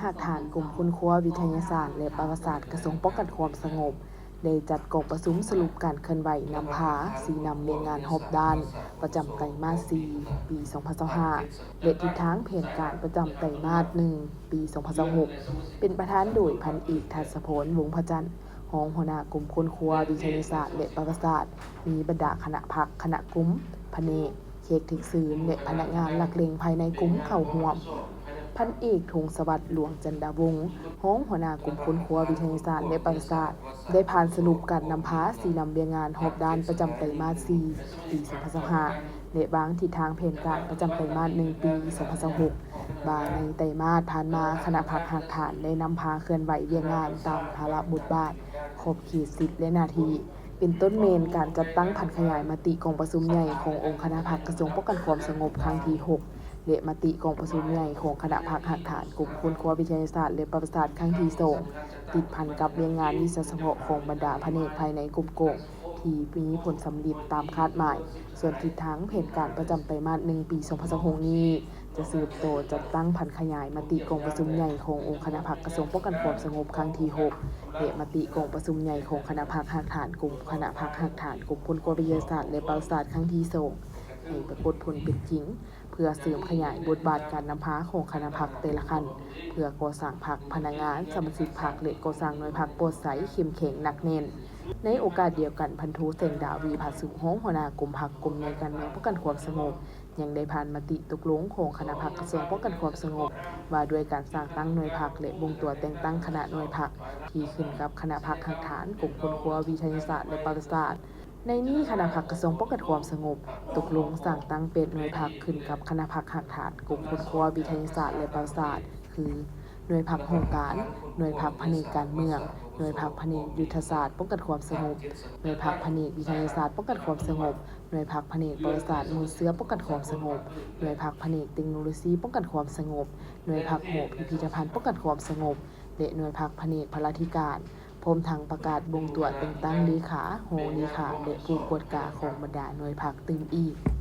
ຮາກຖານ ກົມຄົ້ນຄວ້າວິທະຍາສາດ ແລະ ປະຫວັດສາດ ກະຊວງປ້ອງກັນຄວາມສະຫງົບ ໄດ້ຈັດກອງປະຊຸມສະຫຼຸບການເຄື່ອນໄຫວນຳພາ, ຊີ້ນຳວຽກງານຮອບດ້ານ ປະຈຳໄຕຣມາດສີ່ ປີສອງພັນຊາວຫ້າ ແລະ ທິດທາງແຜນການປະຈຳໄຕຣມາດໜຶ່ງ ປີສອງພັນຊາວຫົກ ເປັນປະທານໂດຍ ພັນເອກ ທັດສະພອນ ວົງພະຈັນ ຮອງຫົວໜ້າກົມຄົ້ນຄວ້າວິທະຍາສາດ ແລະ ປະຫວັດສາດ, ມີບັນດາຄະນະພັກ, ຄະນະກົມ, ພະແນກ, ແຂກຖືກເຊີນ ແລະ ພະນັກງານຫຼັກແຫຼ່ງພາຍໃນກົມເຂົ້າຮ່ວມ. ພັນເອກ ທົງສະຫວັດ ຫຼວງຈັນດາວົງ ຮອງຫົວໜ້າກົມຄົ້ນຄວ້າວິທະຍາສາດ ແລະ ປະຫວັດສາດ ໄດ້ຜ່ານສະຫຼຸບການນຳພາ, ຊີ້ນຳວຽກງານຮອບດ້ານປະຈຳໄຕຣມາດສີ່ ປີສອງພັນຊາວຫ້າ ແລະ ວາງທິດທາງແຜນການປະຈຳໄຕຣມາດໜຶ່ງ ປີສອງພັນຊາວຫົກ ວ່າໃນໄຕຣມາດຜ່ານມາ, ຄະນະພັກຮາກຖານໄດ້ນຳພາເຄື່ອນໄຫວວຽກງານຕາມພາລະບົດບາດ, ຂອບເຂດສິດ ແລະ ໜ້າທີ່ ເປັນຕົ້ນແມ່ນການຈັດຕັ້ງຜັນຂະຫຍາຍມະຕິກອງປະຊຸມໃຫຍ່ຂອງອົງຄະນະພັກກະຊວງປ້ອງກັນຄວາມສະຫງົບຄັ້ງທີຫົກ ແລະ ມະຕິກອງປະຊຸມໃຫຍ່ຂອງຄະນະພັກຮາກຖານກົມຄົ້ນຄວ້າວິທະຍາສາດ ແລະ ປະຫວັດສາດຄັ້ງທີສອງ ຕິດພັນກັບວຽກງານວິຊາສະເພາະຂອງບັນດາພະແນກພາຍໃນກົມກອງ ທີ່ມີຜົນສຳເລັດຕາມຄາດໝາຍ. ສ່ວນທິດທາງແຜນການປະຈຳໄຕຣມາດໜຶ່ງ ປີສອງພັນຊາວຫົກນີ້ ຈະສືບຕໍ່ຈັດຕັ້ງຜັນຂະຫຍາຍມະຕິກອງປະຊຸມໃຫຍ່ຂອງອົງຄະນະພັກກະຊວງປ້ອງກັນຄວາມສະຫງົບຄັ້ງທີຫົກ ແລະ ມະຕິກອງປະຊຸມໃຫຍ່ຂອງຄະນະພັກຮາກຖານກົມ, ຄະນະພັກຮາກຖານກົມຄົ້ນຄວ້າວິທະຍາສາດ ແລະ ປະຫວັດສາດຄັ້ງທີສອງ ໃຫ້ປາກົດຜົນເປັນຈິງ, ເພື່ອເສີມຂະຫຍາຍບົດບາດການນຳພາຂອງຄະນະພັກແຕ່ລະຂັ້ນ, ເພື່ອກໍ່ສ້າງພັກ, ພະນັກງານ, ສະມາຊິກພັກ ແລະ ກໍ່ສ້າງໜ່ວຍພັກປອດໃສ, ເຂັ້ມແຂງ, ໜັກແໜ້ນ. ໃນໂອກາດດຽວກັນ, ພັນໂທ ແສງດາ ວີພະສຸ ຮອງຫົວໜ້າກົມພັກ, ກົມນາຍການເມືອງປ້ອງກັນຄວາມສະຫງົບ ຍັງໄດ້ຜ່ານມະຕິຕົກລົງຂອງຄະນະພັກກະຊວງປ້ອງກັນຄວາມສະຫງົບ ວ່າດ້ວຍການສ້າງຕັ້ງໜ່ວຍພັກ ແລະ ບົ່ງຕົວແຕ່ງຕັ້ງຄະນະໜ່ວຍພັກ ທີ່ຂຶ້ນກັບຄະນະພັກຮາກຖານກົມຄົ້ນຄວ້າວິທະຍາສາດ ແລະ ປະຫວັດສາດ. ໃນນີ້ຄະນະພັກກະຊວງປ້ອງກັນຄວາມສະຫງົບຕົກລົງສ້າງຕັ້ງແປດໜ່ວຍພັກ ຂຶ້ນກັບຄະນະພັກຮາກຖານກົມຄົ້ນຄວ້າວິທະຍາສາດ ແລະ ປະຫວັດສາດ ຄື ໜ່ວຍພັກຫ້ອງການ, ໜ່ວຍພັກພະແນກການເມືອງ, ໜ່ວຍພັກພະແນກຍຸດທະສາດປ້ອງກັນຄວາມສະຫງົບ, ໜ່ວຍພັກພະແນກວິທະຍາສາດປ້ອງກັນຄວາມສະຫງົບ, ໜ່ວຍພັກພະແນກປະຫວັດສາດມູນເຊື້ອປ້ອງກັນຄວາມສະຫງົບ, ໜ່ວຍພັກພະແນກເຕັກໂນໂລຊີປ້ອງກັນຄວາມສະຫງົບ, ໜ່ວຍພັກຫໍພິພິທະພັນປ້ອງກັນຄວາມສະຫງົບ ແລະ ໜ່ວຍພັກພະແນກພະລາທິການ, ພ້ອມທັງປະກາດບົ່ງຕົວແຕ່ງຕັ້ງເລຂາ, ຮອງເລຂາ ແລະ ຜູ້ກວດກາຂອງບັນດາໜ່ວຍພັກຕື່ມອີກ.